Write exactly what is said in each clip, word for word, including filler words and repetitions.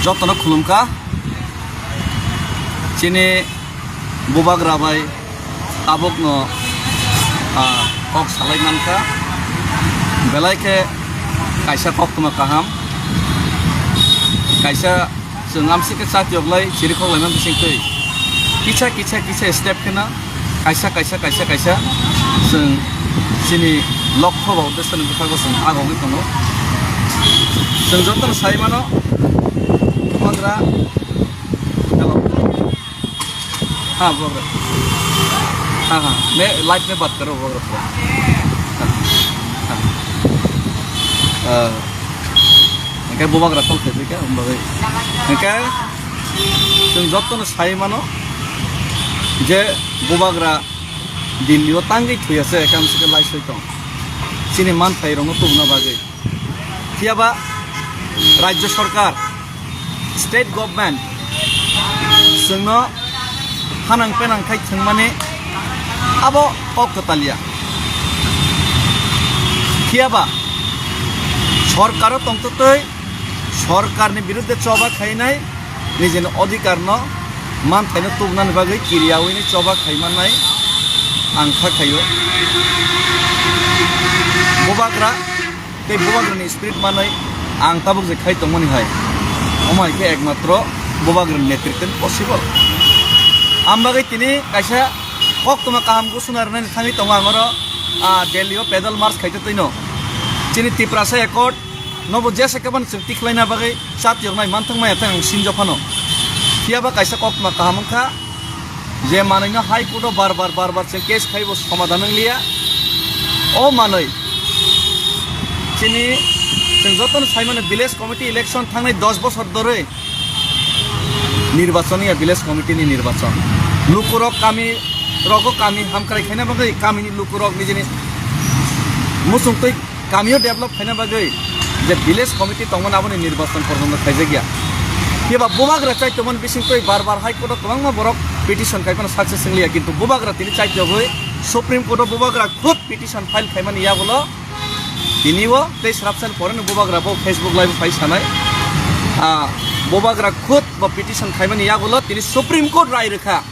Jotono khulumkha. Chini bubagra bai tabukno, ah, kok salai mankha. Belai khe kaisa koktwma kaham. Kaisa chwng amsike chati oglai chiri khoklai man bising twi. Kisa, kisa, kisa step kheno kaisa, kaisa, kaisa, kaisa chwng chini lokho ba uddesho ni bwkhago chwng agogwi tongo. Chwng jotono sai mano, bubagra, hello. Ha, bubagra. Ha, ha. मैं लाइव में बात कर रहा हूँ, bubagra. Ha. Ha. Ah. Hingke bubagra kok khe ka, hingke chwng jotono sai mano je bubagra Delhi o tangwi thwi ase, ekam sike lai soi tong. Chini manthai rokno tubuna bagwi. Phiya ba Rajya Sarkar, State Government chwngno hanang penang khai thwngmani abo kok kwtal ya. Phiya ba sorkaro tongtwtwi sorkarni birudde choba khainai nijini odhikarno manthaino tubunani bagwi kiriyawi ni choba khaimannai ang kha khaio. Bubagra tei bubagrani spirit manwi ang tabuk je khai tongmani hai, omo hai khe ekmatro bubagrani netritwni possible. Ang bagwi tini kaisa koktwma kaham gusuna rwnani thangwi tongo ang oro, ah, Delhi o pedal march khaito twino. Chini Tiprasa Accord nobo jesa kebani chwng tikhlaina bagwi chatiyoknai manthok maya thang sinjo phano. Phiya ba kaisa koktwma kaham wngkha je manwino High Court o bar bar, bar bar chwng case khaibo somadhan wngliya. O manwi chini chwng jotono saimano village committee election thangnai dos bosor dorwi nirbachon ya village committee ni nirbachon. Lukurok kami rogo kami hamkrai khaina bagwi kamini lukurok nijini muchungtwi kamio develop khaina bagwi je village committee tongmani aboni nirbachon porjonto khaijakya. Phiya ba bubagra chai tongmani bisingtwi bar bar High Court o kwbangma borok petition khai phano success wngliya, kintu bubagra tini chai tongwi Supreme Court o bubagra khud petition file khaimani yagulo tini o tei srapsani poreno bubagra bo Facebook live phai sanai. Ah, bubagra khud bo petition khaimani yagulo tini Supreme Court rai rwkha.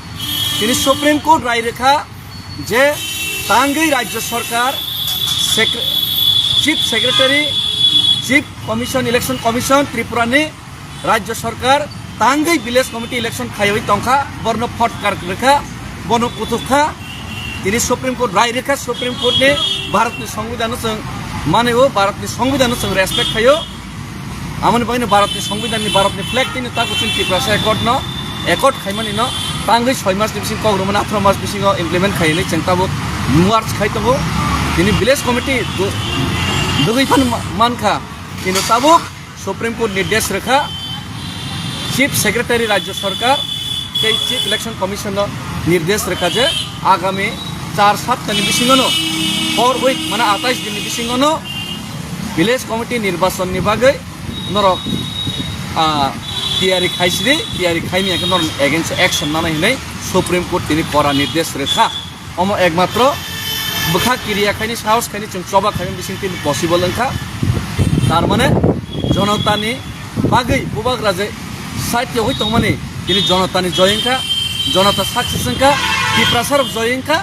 Tini Supreme Court rai rwkha je tangwi Rajya Sarkar, Secre-, Chief Secretary, Chief Commission, Election Commission Tripura ni Rajya Sarkar tangwi Village Committee election khaiwi tongkha, borno photkar rwkha, bono kuthuk kha. Tini Supreme Court rai rwkha, Supreme Court ni Bharat ni Songbidan no chwng mani o, Bharat ni Songbidan no chwng respect khaio. Amoni bagwi no Bharat ni Songbidan ni, Bharat ni flag tini tago chini Tiprasa Accord no, accord khaimani no tangwi soi mas ni bising kok romani atharo mas bisingo implement khainai chwng tabuk march khai tongo. Tini village committee du-, dugwi phan ma-, mankha, kintu tabuk Supreme Court nirdesh rwkha, Chief Secretary Rajya Sarkar tei Chief Election Commission no nirdesh rwkha je agami char sapta ni bisingo no, four week, mane atais din ni bisingo no village committee nirbachon ni bagwi norok, ah, tiyari khaisidi, tiyari khaimya khe norok against action nanai hinwi Supreme Court tini kora nirdesh rwkha. Omo ekmatro bwkha kiriya khaini, sahos khaini chwng choba khaini bising tini possible wngkha. Tar mane jonotani bagwi bubagra je side yogwi tongmani tini jonotani joy wngkha, jonota success wngkha, Tiprasa rok joy wngkha.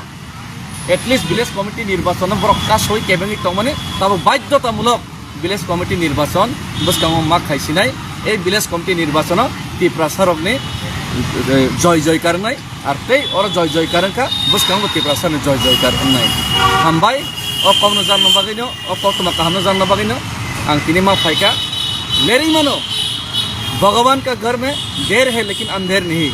At least village committee nirbachon no borok kasoi kebengwi tongmani tabuk baidhotamulok village committee nirbachon bwskango ma khaisinai. Ei village committee nirbachono Tiprasa rokni, eh, joy joy karnai. Ar tei oro joy joy kar wngkha, bwskango Tiprasa ni joy joy kar wngnai. Hambai, o kokno jarno bagwino, o koktwma kahamno jarno bagwino ang tini ma phaikha. Lerwi mano, Bhagavan ka ghar mein der hai lekin andher nahi.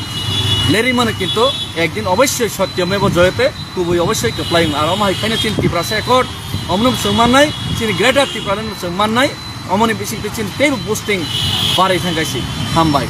Lerwi mano kintu ekdin obossoi satyameva jayate, kubui obossoi kwplai wng. Ar omo hai khaino chini Tiprasa Accord, omono chwng mannai, chini Greater Tipraland chwng mannai, omoni bisingtwi chini teibo boosting barwi thangkha si. Hambai.